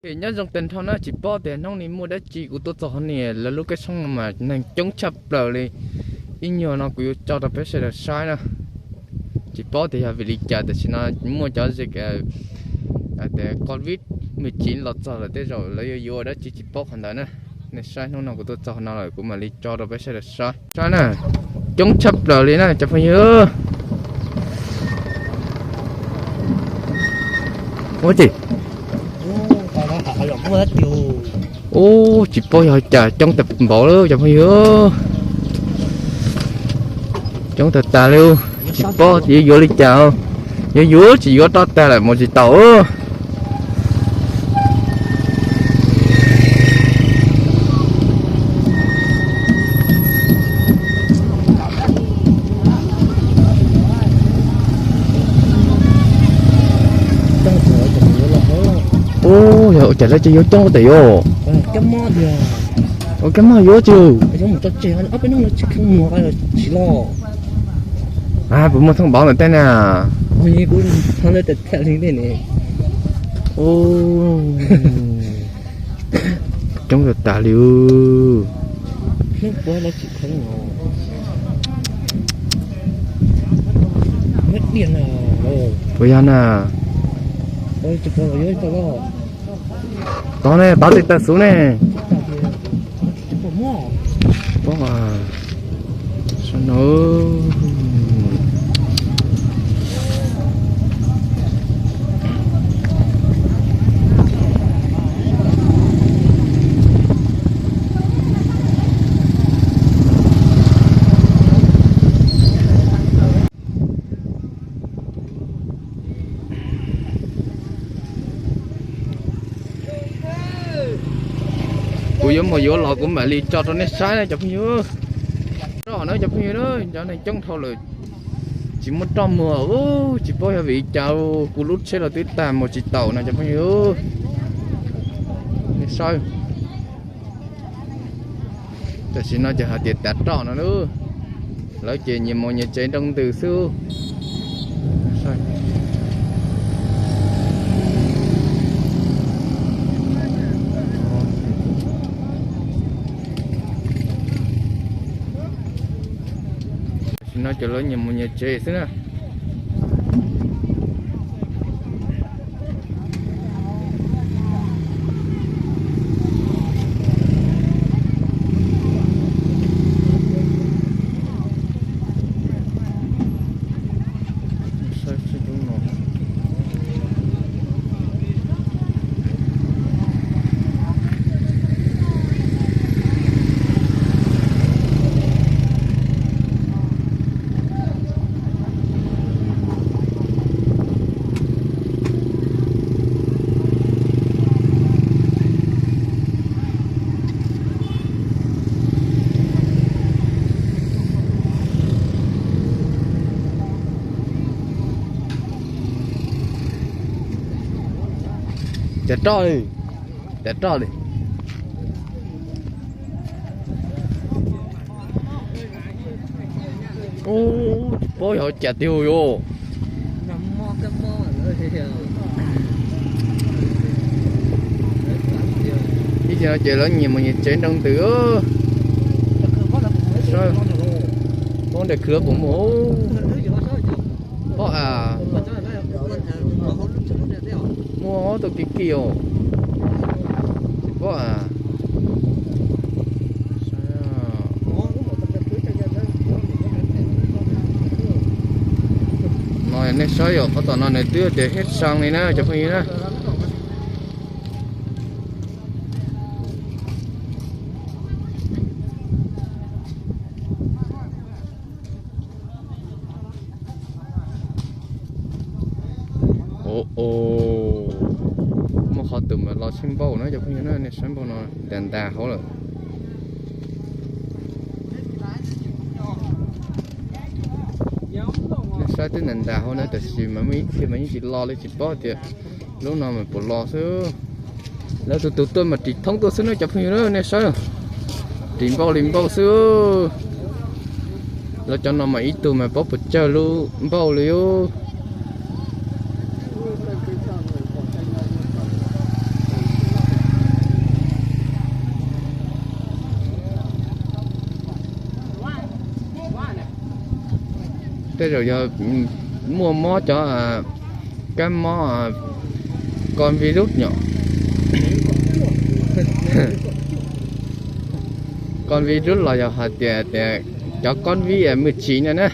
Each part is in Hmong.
Nyob zoo tag nrho na, tsis paub tias hnub no muaj dab tsi, kuv tuaj txog hauv no lawv lub kab soob no mas neeg coob tshaj plaws li. Ib nyuag no kuv yuav tso rau peb sawv daws saib na. Tsis paub tias yog vim li cas tam sim no muaj cov ze tias covid mười chín los txog lawm tej zaum lawv yuav yuav dab tsi tsis paub qhov ntawd na. Nej saib hnub no kuv tuaj txog no lawm kuv mam li tso rau peb sawv daws saib. Saib na, coob tshaj plaws li na cov phooj ywg. Ua tsis, ub, tsis paub yog cas coob tag npaum li cov phooj ywg. Coob tag tas li, tsis paub yuav yuav li cas, yuav yuav tsis yuav roj tag lawm mus tsis tau. Ub, yog ua cas lawv tsis yuav coob tas yom? Ua kab mob yuav tsis. Puas muaj thooj npauv ntawm tej na? Coob tas tas li. Puas yog na? Tod ne, tod tsis tawm xub ne. Pom, saib no. Kuv yuav mus yuav los kuv mam li tso rau nej saib na cov phooj ywg. Roj na cov phooj ywg, cov neeg coob dhau lawm, tsis muaj roj muag. Tsis paub yog vim li cas kuv lub tsheb los twb tag mus tsis taus no cov phooj ywg. Nej saib, tam sim no ces hais tias tav roj no lawm, lawv ces nyias mus nyias tsev nroo ntws xwb. Tam sim no ces lawv nyias mus nyias tsev xwb na. Tav roj li, tav roj li. Ub, tsis paub yog cas tiag yom. Ib tsam no ces lawv nyias mus nyias tsev nroo ntws. Saib, pob nram khw puas muaj, pob a, muaj ob tug kiv kiv os. Tsis paub a. No nej saib yom, qhov tom no nws twb tias hiab xeev li na cov phooj ywg na. Muaj qhov twg mas los sib npaug na cov phooj ywg na, nej saib npaug no ntas ntas hauv lawm. Nej saib twb ntas ntas hauv na, tab sis mas muaj ib txhia mas yeej tsis los li, tsis paub tias lub no mas puas los xwb. Lawv tus tus tuaj mas ris thoob tuaj xwb na cov phooj ywg na, nej saib. Ris npaug li npaug xwb. Lawv cov no mas ib tug mas paub puas tsawg lub npaug li os. Tej zaum yog muaj mob cov kab mob, con virus yom. Con virus los yog hais tias tias cov covid mười chín no na.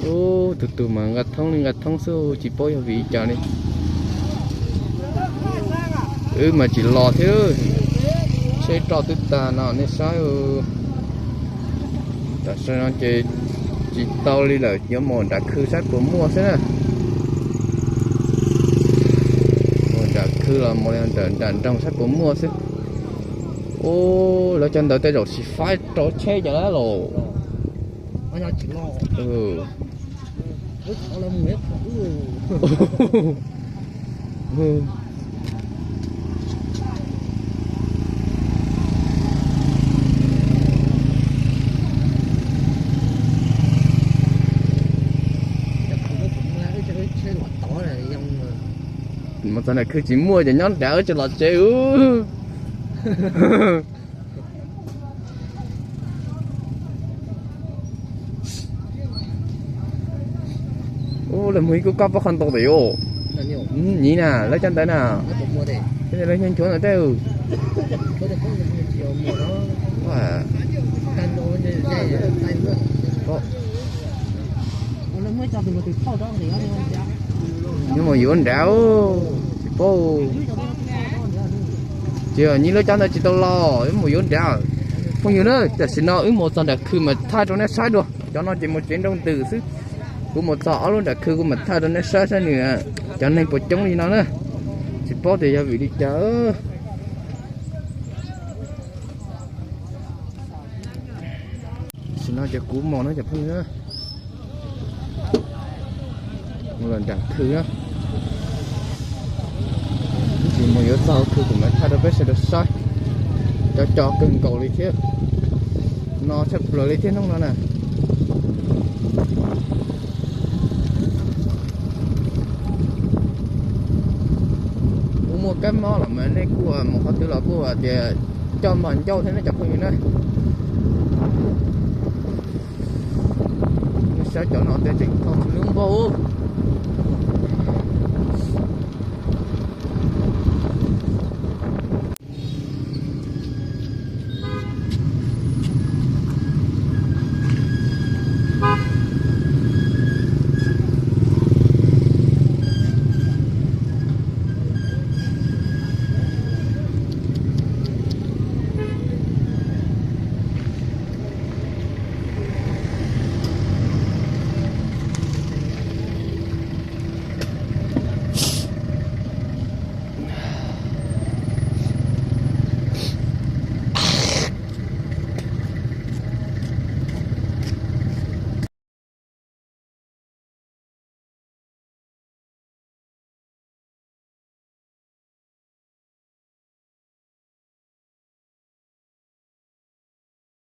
Ub, tus tus mas nqa thoob li nqa thoob xwb tsis paub yog vim li cas li. Wb mas tsis los thiab, tsheb roj twb tag no nej saib. Tam sim no ces tsis tau li lawm, yuav mus nram khw saib puas muaj xwb na. Mus nram khw los mus nram nroog saib puas muaj xwb. Ub, lawv cov ntawd tej zaum xyiv faib rau tsheb cov lawm los. Mus txog nram khw tsis muaj ces nyob nrad wb tsis los tsev ub. Ub, lawv muag ib kub kab pob qhov ntau tiag. Nyiv na, lawv cov ntawd na. Lawv nchuav ntawd tej. Nyob mus yuav nrad, tsis paub. Tsis, nyiv lawv cov ntawd tsis tau los, wb mus yuav nrad. Phooj ywg na, tam sim no wb mus txog nram khw mas thaij rau neb saib dua, cov no ces mus tsev nroo ntws xwb. Kuv mus txog ob lub nram khw kuv mam thaij rau neb saib saib nws cov neeg puas coob li no na. Tsis paub tias yog vim li cas. Tam sim no ces kuv mus na cov phooj ywg, mus los nram khw na. Ib chim mus yuav txog khw kuv mam thaij rau peb sawv daws saib. Cov co kawg nkaus li thiab, no tshaj plaws li thiab hnub no na. Kuv muaj kab mob los mas nej kuj mus qhov twg los kuj hais tias coj npog ncauj thiab nej cov phooj ywg na. Nej saib cov no tej tseem tho tsis lub npaug.